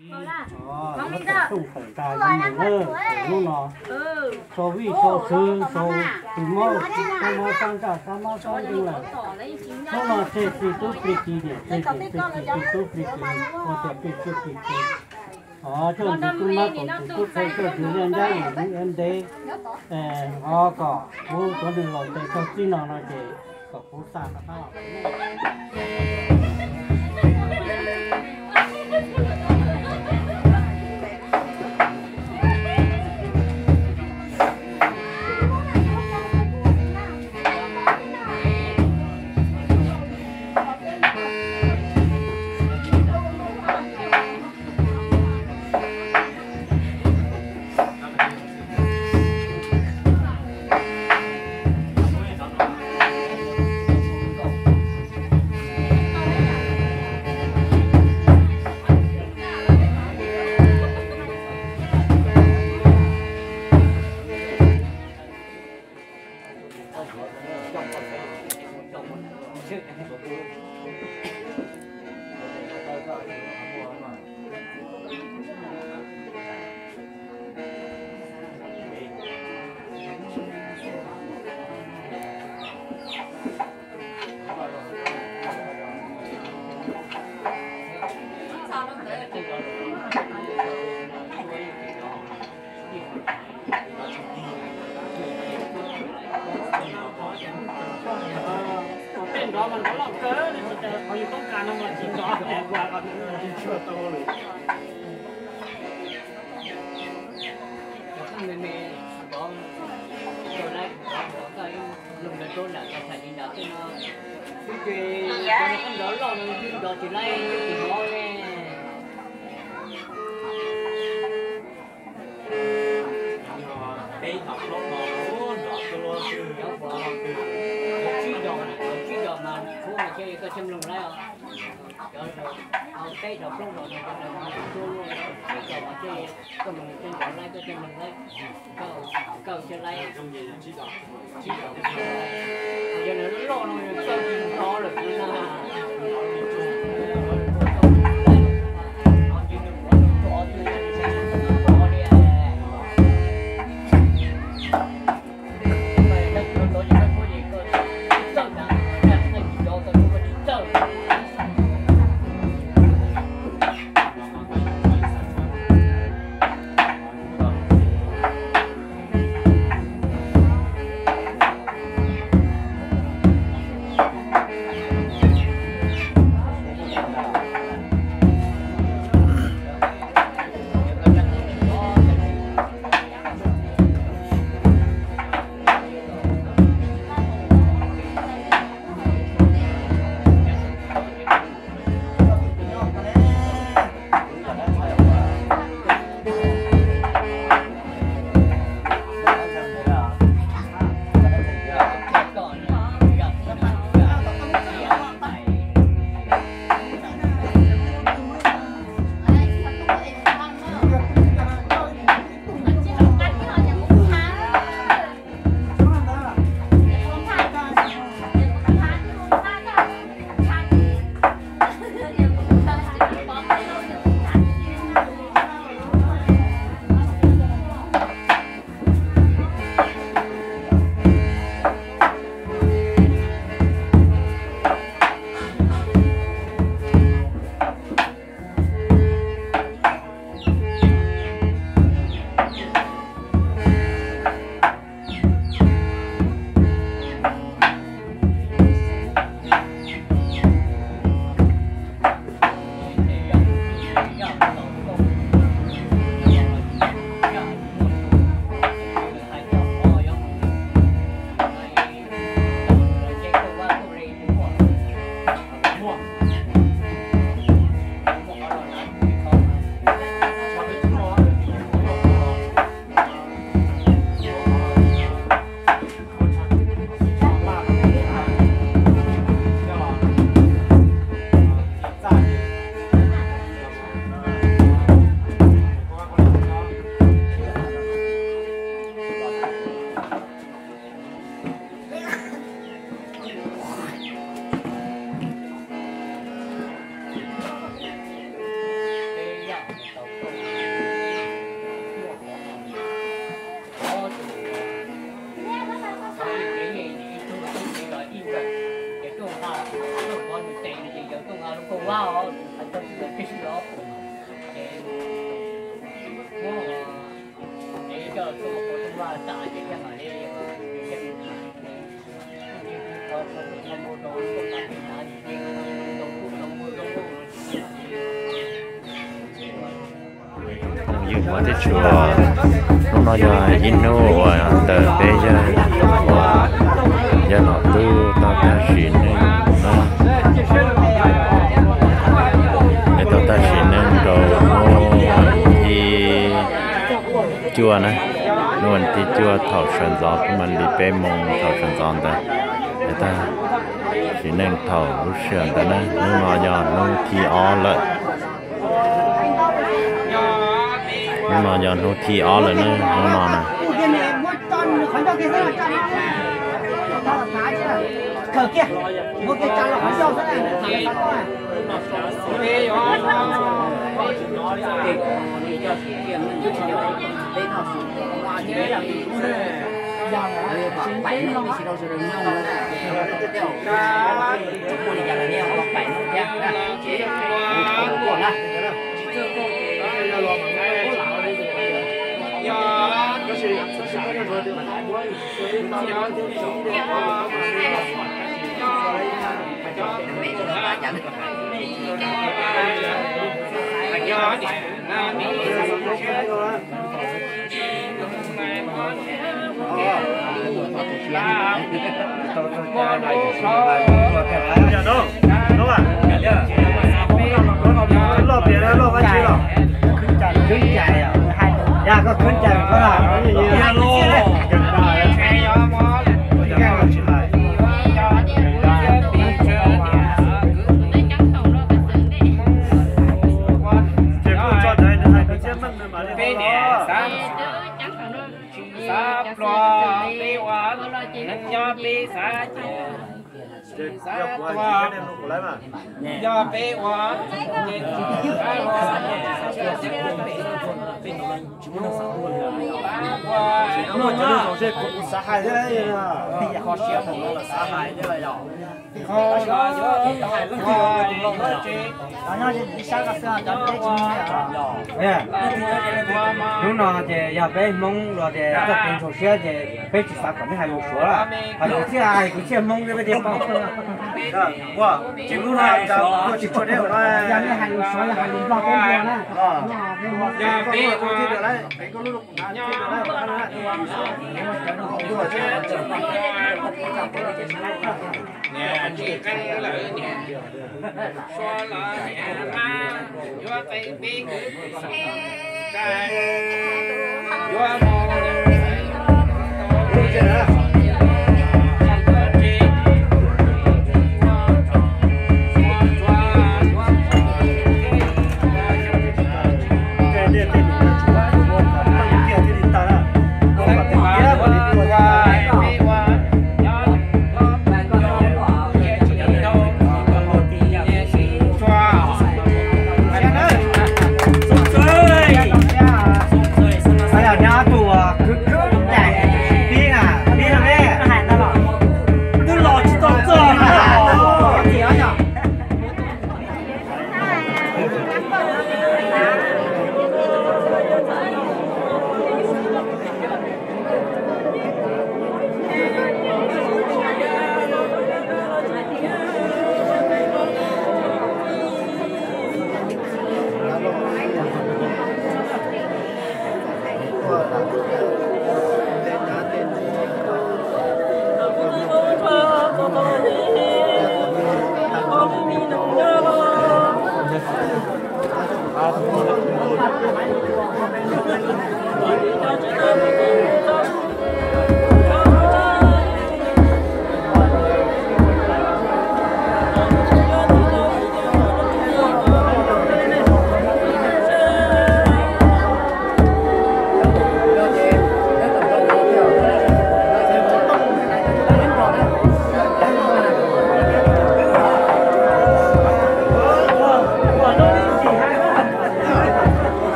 Muab tawm rooj tawm nra zoo mus na, sau vij sau sw, sau tus mob, sab mob sab ntsaj sab mob sab nkeeg lawm. Hnub no tseg txiv tub plig kiv, niam tseg txiv tub plig kiv, ua tias plig tub plig kiv. Coj ntsuv tub mab kom txiv tub qhe, coj ntsuv liaj nrab kom ntsuv ntev. Ho kom kuv cov neeg laus tes txog txij no no ces kom kuv xa rov qab los. Tej nrov mas nrov loj kawg li, qhov yus toob kas no mas tsis nrov. Cov phooj ywg me me, nrov, nrov lawm, nrov, nrov koj ib lub nrov nrov nram txog thaim li nram tej no, twb ces cov nrov loj no twb nrov tsis laib, twb tsis hnov ne. Peb tom plaub no nrov tuaj luaj twg, cov tsib dos, cov tsib dos mas khuv mas thiaj li koj thiaj mloog laib os. Cov peb dos plaub dos no cov no mas tuaj luaj, tsib dos mas thiaj li koj mloog thiaj nrov laib, koj thiaj mloog laib, kawg thiaj laib. Yog lawv loj no nws kawg tsis nrov lawm na. Ywg Huab thiab tshua, hnub no yog ib hnub uas ntawm peb yawg uas yawg Nom Tub tau tag sim neej na. Peb tau tag sim neej rau hnub thib cuaj na, hnub thib cuaj thaum sawv ntxov kuj mam li peb moos thaum sawv ntxov ntawd, peb tag sim neej thaum lub sij hawm ntawd na. Hnub no yog hnub thib ob lawm. Hnub no yog hnub thib ob lawm na, hnub no na. Peb niam xav, xav pluag peb ua neeg nyob peb xav ces xav tuag, yog peb ua ces xav tuag. Qhov no yuav ua tsev. Hnub no ces yog peb Hmoob los ces txoj kev ntxhov siab ces peb tsis xav kom nej hais lus Suav lawm. Hais kwv txhiaj, hais kwv txhiaj Hmoob thiab peb thiaj paub. Yog nej hais lus Suav, yog hais lus Nplog peb Nplog na.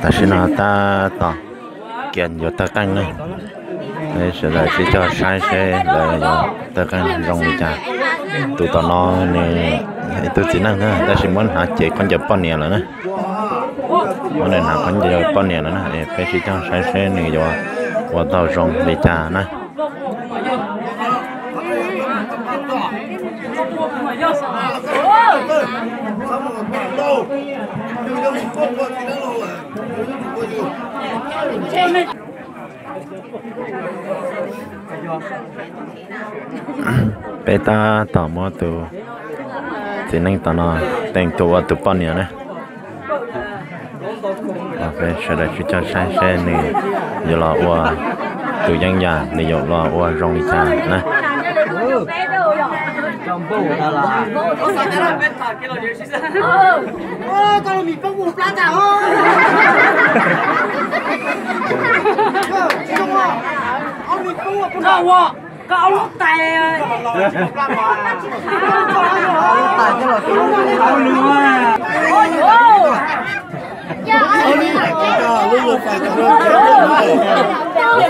Tam sim no tab tom kiag yuav tawg qeej na. Sawv daws sib cog saib seb lawv yuav tawg qeej zoo li cas. Tus tom no nws ib tug txiv neej na, tab sis muab hnav cev khaub ncaws poj niam lawm na. Muab nws hnav khaub ncaws poj niam lawm na, peb sib cog saib seb nws yuav ua tau zoo li cas na. Peb tab tom muab tus txiv neej tom no teem tus ua tus poj niam na. Peb sawv daws sib cog saib seb nws yuav los ua tus yeeb yam, nws yuav los ua zoo li cas na.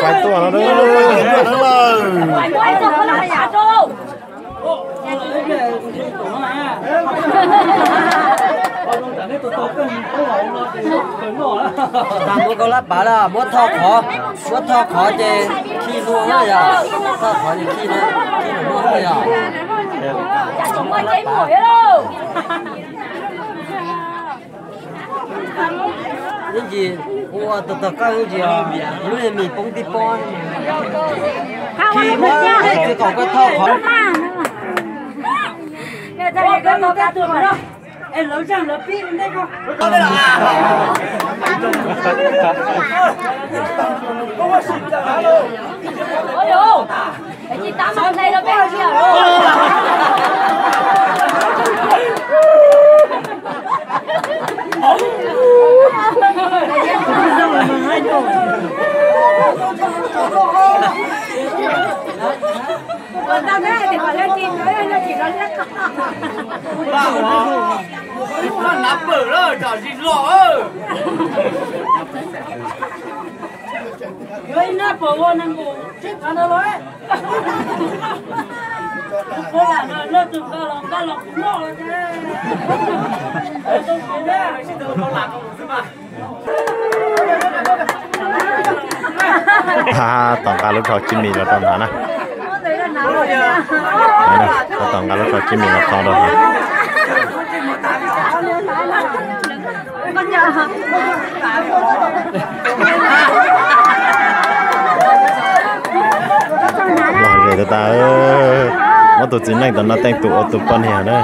Fais tuaj no. Tag muab koj lab pav lawm, muab thoj qhov, muab thoj qhov ces khi hlua na yog, thoj qhov ces khi hlua, khi hlua na yog. Ib ntsis ua tag tag qeej ib ntsis, lub niag mis poob tib pob. Khi muab txiv qaum koj thoj qhov. Es lawv zeeg lawv pib ua ntej ko. Tom nqa lub rau Tsib Mis los rau nrad na. Tom nqa lub rau Tsib Mis los tso rau nrad. Lom zem tas tas, muab tus txiv neej tom no teej tus ua tus poj niam na.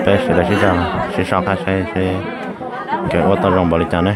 Peb sawv daws sib zog sib sau qab saib seb nkawd ua tau zoo npaum li cas ne.